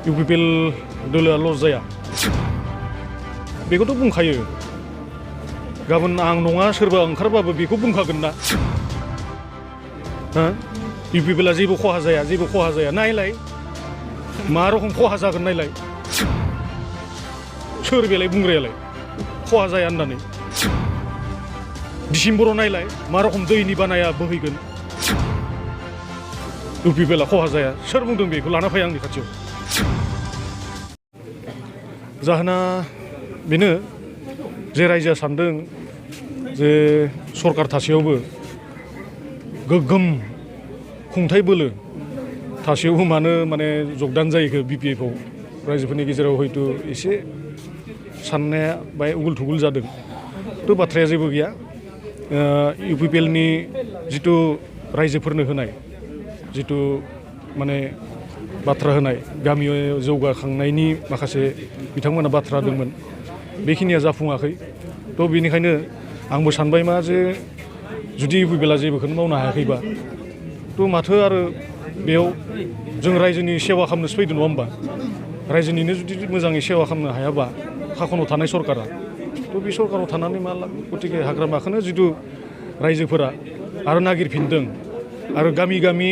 UPPL दोलोआ लस जाया बेखौथ' बुंखायो गाबोन आं नङा सोरबा ओंखारबाबो बेखौ बुंखागोन ना UPPLआ जेबो खहा जाया नायलाय मा रखम खहा जागोन नायलाय सोर बेलाय बुंग्रायालाय खहा जाया होननानै डिसेम्बराव नायलाय मा रखम दैनि बानाया बोहैगोन UPPLआ खहा जाया सोर बुंदों बेखौ लाना फै आंनि खाथियाव जाहोना बेनो जे रायजोआ सानदों जे सरकार थासेयावबो गोग्गोम खुंथाय बोलो थासेयावबो मानो माने जगदान जायोखो BPF आव रायजोफोरनि गेजेराव हयथ' एसे साननाया बाय उगुल थुगुल जादों थ' बाथ्राया जेबो गैया UPPLनि जिथु रायजोफोरनो होनाय जिथु माने बाथ्रा होनाय गामियाव जौगाखांनायनि माखासे बिथांमोना बाथ्रा होदोंमोन बेखिनिया जाफुङाखै थ' बेनिखायनो आंबो सानबाय मा जे जुदि UPPLआ जेबोखौनो मावनो हायाखैबा थ' माथो आरो बेयाव जों रायजोनि सेवा खालामनोसो फैदों नङा होमबा रायजोनिनो जुदि मोजाङै सेवा खालामनो हायाबा खाखनाव थानाय सरकारा थ' बे सरकाराव थानानै मा लाब गतिके हाग्रामाखौनो जिथु रायजोफोरा आरो नागिरफिनदों आरो गामि गामि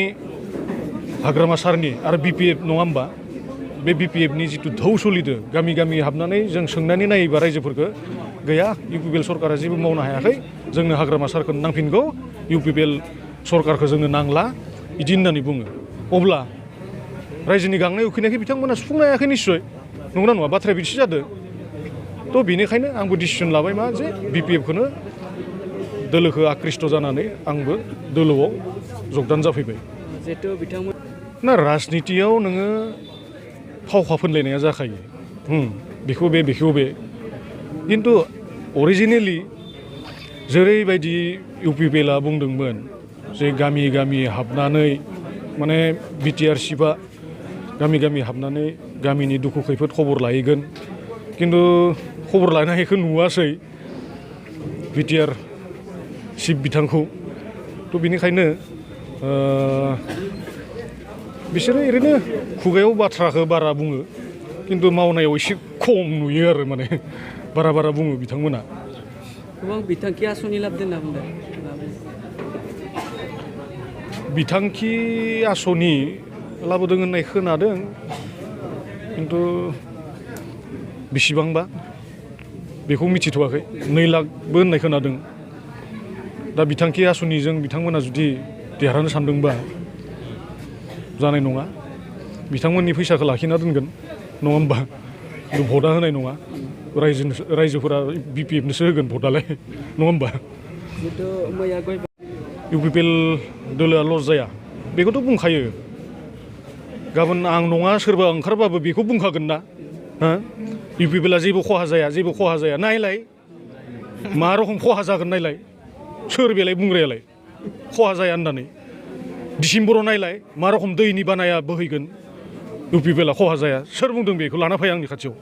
हाग्रामा सारनि आरो BPF नङा होमबा बे BPFनि जिथु धौ सोलिदों गामि गामि हाबनानै जों सोंनानै नायोबा रायजोफोरखौ गैया UPPL सरकारा जेबो मावनो हायाखै जोंनो हाग्रामा सारखौ नांफिनगौ UPPL सरकारखौ जोंनो नांला बिदि होननानै बुङो अब्ला रायजोनि गांनाय उखैनायखौ बिथांमोना सुफुंनो हायाखै निस्सय नंगौना नङा बाथ्राया बिदिसो जादों थ' बेनिखायनो आंबो डिसिसन लाबाय मा जे BPFखौनो दोलोखौ आकृष्ट जानानै आंबो दोलोआव जगदान जाफैबाय जिहेतु बिथांमोन ना राजनितियाव नोङो फावखा फोनलायनाया जाखायो बेखौ बे खिन्थु अरिजिनेलि जेरैबायदि UPPLआ बुंदोंमोन जे गामि गामि हाबनानै माने BTR चिफआ गामि गामि हाबनानै गामिनि दुखु खैफोद खबर लाहैगोन खिन्थु खबर लानायखौ नुवासै BTR चिफ बिथांखौ थ' बेनिखायनो बिसोरो ओरैनो खुगायाव बाथ्राखौ बारा बुङो खिन्थु मावनायाव एसे खम नुयो आरो माने बारा बुङो बिथांमोना गोबां बिथांखि आसनि लाबोदों होनना बुंदों बिथांखि आसनि लाबोदों होननाय खोनादों खिन्थु बेसेबांबा बेखौ मिथिथ'वाखै 2 लाखबो होननाय खोनादों दा बिथांखि आसनिजों बिथांमोना जुदि देरहानो सानदोंबा जानाय नङा बिथांमोननि फैसाखौ लाखिना दोनगोन नङा होमबा भटआ होनाय नङा रायजोफोरा BPFनोसो होगोन भटआलाय नङा होमबा UPPL दोलोआ लस जाया बेखौथ' बुंखायो गाबोन आं नङा सोरबा ओंखारबाबो बेखौ बुंखागोन ना UPPLआ जेबो खहा जाया नायलाय मा रखम खहा जागोन नायलाय सोर बेलाय बुंग्रायालाय खहा जाया होननानै डिसेम्बराव नायलाय मा रखम दैनि बानाया बोहैगोन UPPLआ खहा जाया सोर बुंदों बेखौ लाना फै आंनि खाथियाव